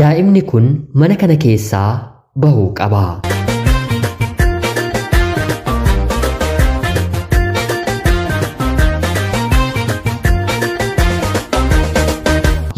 Daa'imni kun mana kana keessaa bahuu qaba.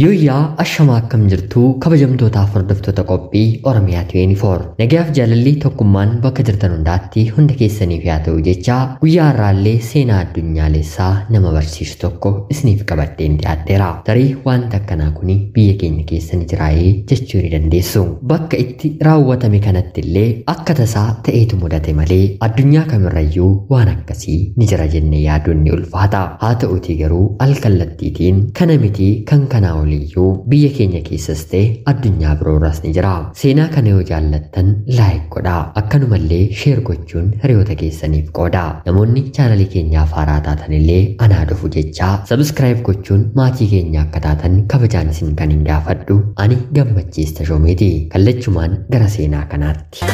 Yooyyaa ashamaa akkam jirtuu kabajamtootaaf hordoftoota qophii Oromiyaa 24 nagayaaf jaalalli tokkummaan bakka jirtan hundaatti hunda keessaniif haa ta'u jechaa guyyaa har'aallee seenaa addunyaalessaa nama barsiisu tokko isiniif qabadheen dhiyaadheera. Tarii wanta akkanaa kun biyya keenya keessa ni jiraayee jechuu ni dandeessu. Bakka itti raawwatame kanatti illee akka tasaa ta'eetu mudate malee addunyaa kamirrayyuu waan akkasii ni jira jennee yaaduun ni ulfaata. Haa ta'utii garuu alkallattiitiin kana miti kan kanaa oliyyuu biyya keenya keessas ta'e addunyaa biroorraas ni jira. Seenaa kana yoo jaallattan like godhaa. Akkanumallee share gochuun hiriyoota keessaniif qoodaa. Namoonni chaanalii keenyaaf haaraa taatan illee anaa dhufu jechaa subscribe gochuun maatii keenya akka taatan kabajaan isin kan hin gaafadhu ani Gammachiis Tashoomeeti. Kallachumaan gara seenaa kanaatti.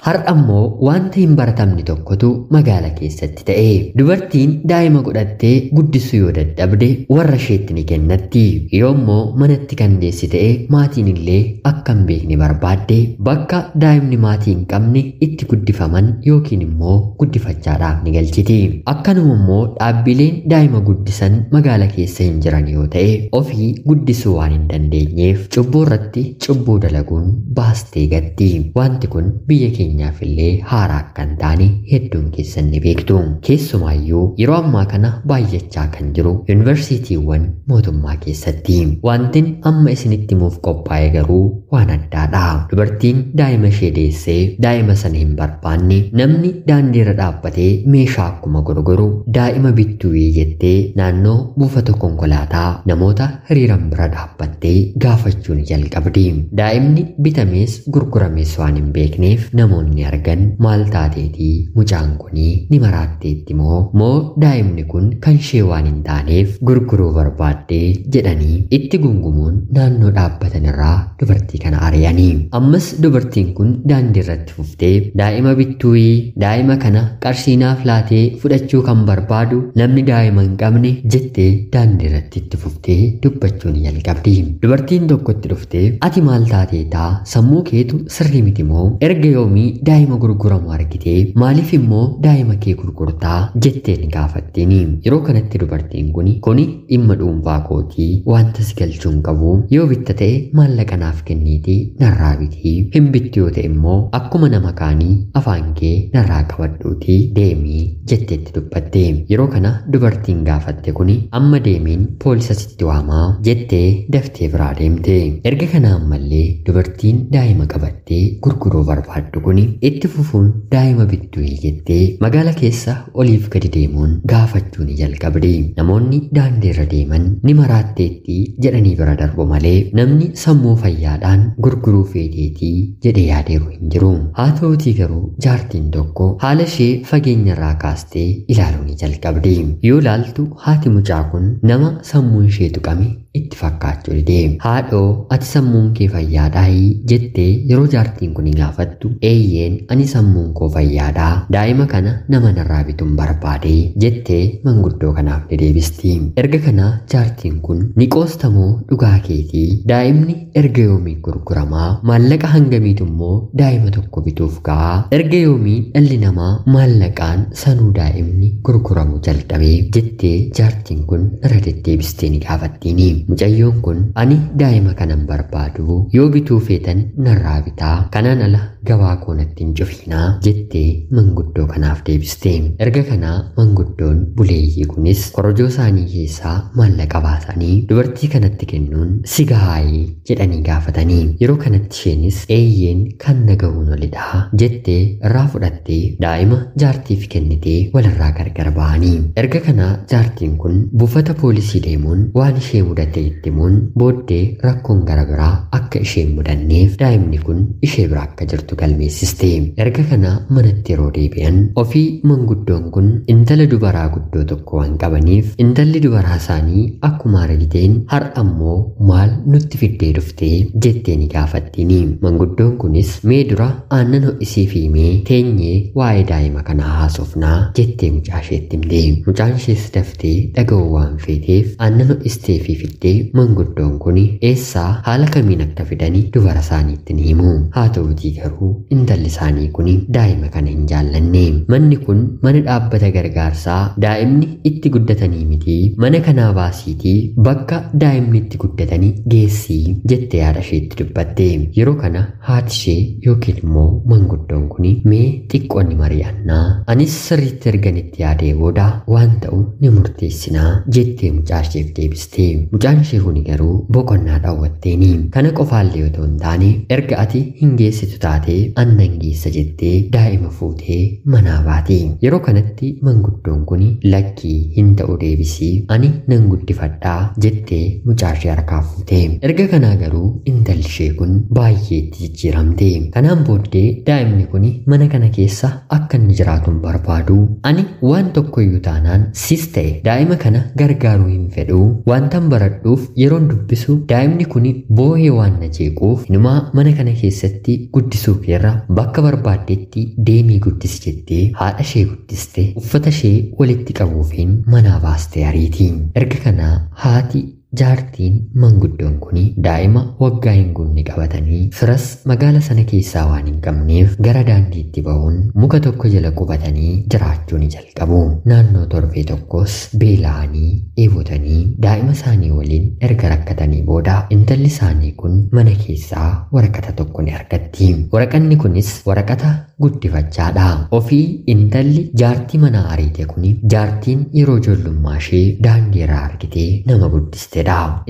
Har'a immoo wanta hin baratamne tokkotu magaala keessatti ta'e. Dubartiin daa'ima godhattee guddisuu yoo dadhabde warra isheetti ni kennatti. Yoo immoo manatti kan deessi ta'e maatiin illee akka hin beekne barbaadde bakka daa'imni maatii hin qabne itti guddifaman yookiin immoo guddifachaadhaaf ni galchiti. Akkanuma immoo dhaabbileen daa'ima guddisan magaala keessa hin jiran yoo ta'e ofii guddisuu waan hin dandeenyeef cubbuu irratti cubbuu dalaguun baastee gatti. Wanti kun biyya keenya illee haaraa akka hin taane hedduun keessan ni beektu. Keessumaayyuu yeroo ammaa kana baay'achaa kan jiru yuunivarsiitiiwwan mootummaa keessatti. Wantin amma isinitti himuuf qophaa'e garuu waan addaadha. Dubartiin daa'ima ishee deessee daa'ima sana hin barbaanne namni daandiirra dhaabbatee meeshaa akkuma gurguru daa'ima bittuu jettee naannoo buufata konkolaataa namoota hiriiran bira dhaabbattee gaafachuu ni jalqabdi. Daa'imni bitamees gurguramees waan hin beekneef namoonni argan maal taateetii mucaan kunii ni maraatteetti moo daa'imni kun kan ishee waan hin taaneef gurguruu barbaaddee jedhanii itti gungumuun naannoo dhaabbatan irraa dubartii kana ari'anii. Ammas dubartiin kun daandii irratti fuftee daa'ima bittuuyii daa'ima kana qarshiinaaf laatee fudhachuu kan barbaadu namni daa'ima hin qabne jettee daandii irratti itti fuftee dubbachuu ni jalqabdi. Dubartiin tokkotti dhuftee ati maal taateetaa sammuu keetu sirrii miti moo erga yoomii daa'ima gurguramu argitee maaliif immoo daa'ima kee gurgurtaa jettee ni gaafattiin. Yeroo kanatti dubartiin kuni dhimma dhuunfaa kootii wanta si galchuu hin qabu yoo bitta ta'e maallaqa naaf kenniitii narraa bitii hin bittu yoo ta'e immoo akkuma nama kaanii afaan kee narraa qabadhuutii deemii jetteetti dubbatte. Yeroo kana dubartiin gaafatte kuni amma deemiin poolisa sitti waamaa jettee daftee biraa deemte. Erga kana ammallee dubartiin daa'ima qabattee gurguruu barbaaddu kuni itti fufuun daa'ima bittuu jettee magaala keessa oliif gadi deemuun gaafachuu ni jalqabdi. Namoonni daandii irra deeman ni maraatteetti jedhanii bira darbu malee namni sammuu fayyaadhaan gurguruu feeteetii jedhee yaadeeru hin jiru. Haa ta'utii garuu jaartiin tokko haala ishee fageenya irraa kaastee ilaaluu ni jalqabdi. Yoo ilaaltu haati mucaa kun nama sammuun ishee tuqame itti fakkaachuu dide. Haadhoo ati sammuun kee fayyaadhaayii jettee yeroo jaartiin kun gaafattu eeyyeen ani sammuun koo fayyaadhaa daa'ima kana nama narraa bituun barbaade jettee manguddoo kanaaf ni deebisti. Erga kana jaartiin kun ni qoostamoo dhugaa keetii daa'imni erga yoomii gurguramaa maallaqa hangamiitu immoo daa'ima tokko bituuf ga'a erga yoomii dhalli namaa maallaqaan sanuu daa'imni gurguramu jalqabe jettee jaartiin kun irra deddeebistee ni gaafattiini. Mucayyoon kun ani daa'ima kanan barbaadu yoo bituu feetan narraa bitaa kanaan ala gabaa koo natti hin cufinaa jettee manguddoo kanaaf deebiste. Erga kanaa manguddoon buleeyyii kunis korojoo isaanii keessaa maallaqa baasanii dubartii kanatti kennuun si gahaayii jedhanii gaafatanii. Yeroo kanatti isheenis eeyyeen kan na gahuun olidha jettee irraa fudhattee daa'ima jaartiif kennitee walirraa gargar ba'anii. Erga kanaa jaartiin kun buufata poolisii deemuun waan ishee mudate itti himuun booddee rakkoon gara biraa akka ishee hin mudanneef daa'imni kun ishee bira akka jirtu argattu galmeessiste. Erga kana manatti yeroo deebi'an ofii manguddoon kun intala dubaraa guddoo tokko waan qabaniif intalli dubaraa isaanii akkuma argiteen har'a ammoo maal nutti fiddee dhuftee jettee ni gaafattiini. Manguddoon kunis mee dura aannan ho'isii fi mee teenyee waa'ee daa'ima kanaa haasofnaa jettee mucaa isheetti himte. Mucaan ishees daftee dhaga'uu waan feeteef aannan ho'istee fi fiddee manguddoon kun eessaa haala kamiin akka fidanii dubara isaaniitti ni himu. Haa ta'uutii garuu intalli isaanii kun daa'ima kana hin jaallanne. Manni kun mana dhaabbata gargaarsaa daa'imni itti guddatanii miti. Mana kanaa baasiitii bakka daa'imni itti guddatanii geessii jettee haadha isheetti dubbatte. Yeroo kana haati ishee yookiin immoo manguddoon kun mee xiqqoonni mari'annaa anis sirriitti ergan itti yaadee booda waan ta'u ni murteessinaa jettee mucaa isheef deebiste. Mucaan ishee kun garuu boqonnaa dhawwatteeni. Kana qofaallee otoo hin taane erga ati hin geessitu taatee annan geessa jettee daa'ima fuutee manaa baate. Yeroo kanatti manguddoon kun lakkii hin ta'u deebisii ani nan guddifadhaa jettee mucaa ishee harkaa fuute. Erga kanaa garuu intalli ishee kun baay'ee itti jijjiiramte. Kanaan booddee daa'imni kun mana kana keessa akka inni jiraatu hin barbaadu. Ani waan tokkoyyuu taanaan sis ta'e daa'ima kana gargaaruu hin fedhu. Wantan baradhuuf yeroon dubbisu daa'imni kun boo'ee waan na jeequuf inumaa mana kana keessatti guddisuu keerra bakka barbaaddetti deemii guddisi jettee haadha ishee guddiste uffata ishee walitti qabuufiin manaa baaste ariiti. Erga kanaa haati jaartiin manguddoon kun daa'ima waggaa hin guunne qabatanii firas magaala sana keessaa waan hin qabneef gara daandiitti ba'uun muka tokko jala qubatanii jiraachuu ni jalqabu. Naannoo torbee tokkos beela'anii dheebotanii daa'ima isaanii waliin erga rakkatanii booda intalli isaanii kun mana keessaa waraqata tokko ni argatti. Waraqanni kunis waraqata guddifachaadha. Ofii intalli jaartii mana ariite kun jaartiin yeroo ijoollummaa ishee daandii irraa argitee nama guddiste.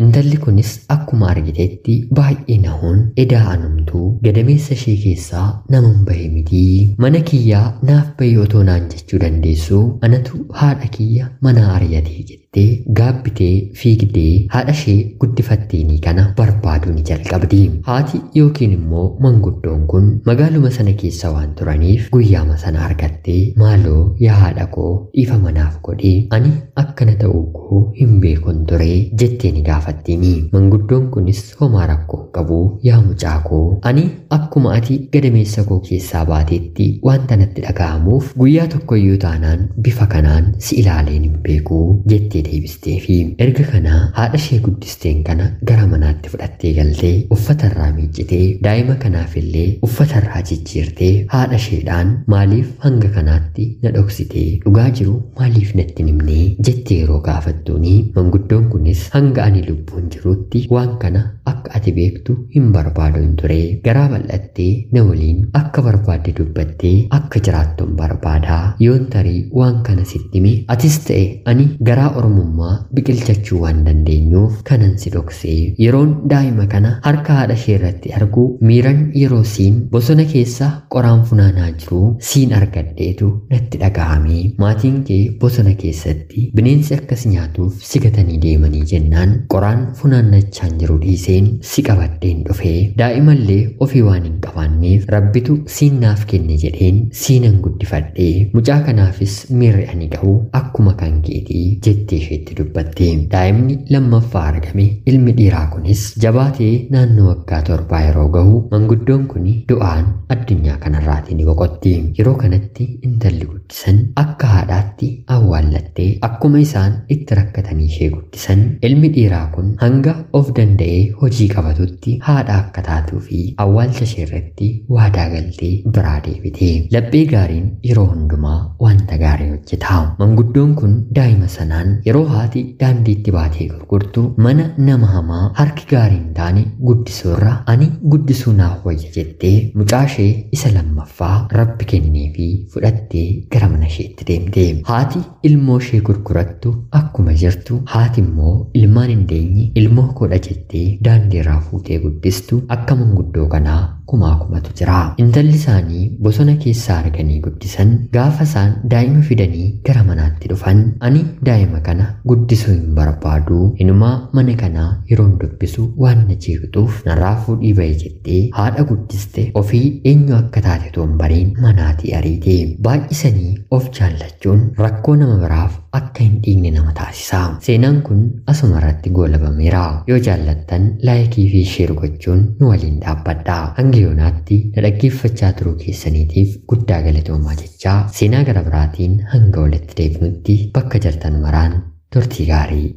Intalli kunis akkuma argitetti baay'ee nahuun edaa anumtuu gadameessa ishee keessaa naman bahe miti. Mana kiyyaa naaf bahi otoo naan jechuu dandeessu anatu haadha kiyya mana ari'atee jettee gaabbitee fiigdee haadha ishee guddifatteenii kana barbaaduu ni jalqabdi. Haati yookiin immoo manguddoon kun magaaluma sana keessa waan turaniif guyyaama sana argattee maaloo yaa haadha koo dhiifama naaf godhi ani akkana ta'uu koo hin beekun ture jettee ni gaafattiini. Manguddoon kunis homaa rakkoo qabu yaa mucaa koo ani akkuma ati gadameessa koo keessaa baateetti wanta natti dhaga'amuuf guyyaa tokkoyyuu taanaan bifa kanaan si ilaaleen hin beeku jettee deebisteefi. Erga kanaa haadha ishee guddisteen kana gara manaatti fudhattee galtee uffatarraa miiccitee daa'ima kanaafillee uffatarraa jijjiirtee haadha isheedhaan maaliif hanga kanaatti na dhoksitee dhugaa jiru maaliif natti hin himnee jettee yeroo gaafattuuni manguddoon kunis hanga ani lubbuun jirutti waan kana akka ati beektu hin barbaaduun ture garaa bal'attee na waliin akka barbaadde dubbattee akka jiraattu hin barbaadaa yoon tarii waan kana sitti hime atis ta'e ani garaa ormummaa biqilchachuu waan dandeenyuuf kanan si dhoksee yeroon daa'ima kana harka haadha ishee irratti argu miiran yeroo siin bosona keessa qoraan funaanaa jiru siin argadheetu natti dhaga'ame maatiin kee bosona keessatti bineensi akkas nyaatuuf si gatanii deemanii jennaan qoraan funaannachaan jiru dhiiseen si qabadheen dhufee daa'imallee ofii waan hin qabaanneef rabbitu siin naaf kenne jedheen siinan guddifadhee mucaa kanaafis miirri ani qabu akkuma kan keetii jettee isheetti dubbatte. Daa'imni lammaffaa argame ilmi dhiiraa kunis jabaatee naannoo waggaa 7 yeroo gahu manguddoon kun du'aan addunyaa kanarraatii ni boqotti. Yeroo kanatti intalli guddisan akka haadhaatti awwaallattee akkuma isaan itti rakkatanii ishee guddisan ilmi dhiiraa kun hanga of danda'ee hojii qabatutti haadha akka taatuu fi awwaalcha ishee irratti waadaa galtee biraa deebite. Laphee gaariin yeroo hundumaa wanta gaarii hojjeta. Manguddoon kun daa'ima sanaan yeroo haati daandiitti baatee gurgurtu mana nama hamaa harki gaarii hin taane guddisuurra ani guddisuu naaf wayya jettee mucaa ishee isa lammaffaa rabbi kennee fi fudhattee gara mana isheetti deemte. Haati ilmoo ishee gurgurattu akkuma jirtu haati immoo ilmaan hin deenye ilmoo kodha jettee daandii irraa fuutee guddistu akka manguddoo kanaa kumaa kumatu jira. Intalli isaanii bosona keessaa arganii guddisan gaafa isaan daa'ima fidanii fiiganii gara manaatti dhufan. Ani daa'ima kana guddisuu hin barbaadu, inumaa mana kanaa yeroon dubbisu waan na jeeqxuuf narraa fuudhii bahe jettee haadha guddiste ofii eenyu akka taate otoo hin bariin manaatii ariite. Baay'isanii of jaallachuun rakkoo nama biraaf akka hin dhiigne nama taasisa. Seenaan kun asuma irratti goolabameera. Yoo jaallattan laayikii fi sheer gochuun nu waliin dhaabbadha. Hanga yoonaatti na dhaggeeffachaa turuu keessaniitiif guddaa galatoomaa jechaa seenaa gara biraatiin hanga walitti deebinutti bakka jirtan maraan turtii gaarii.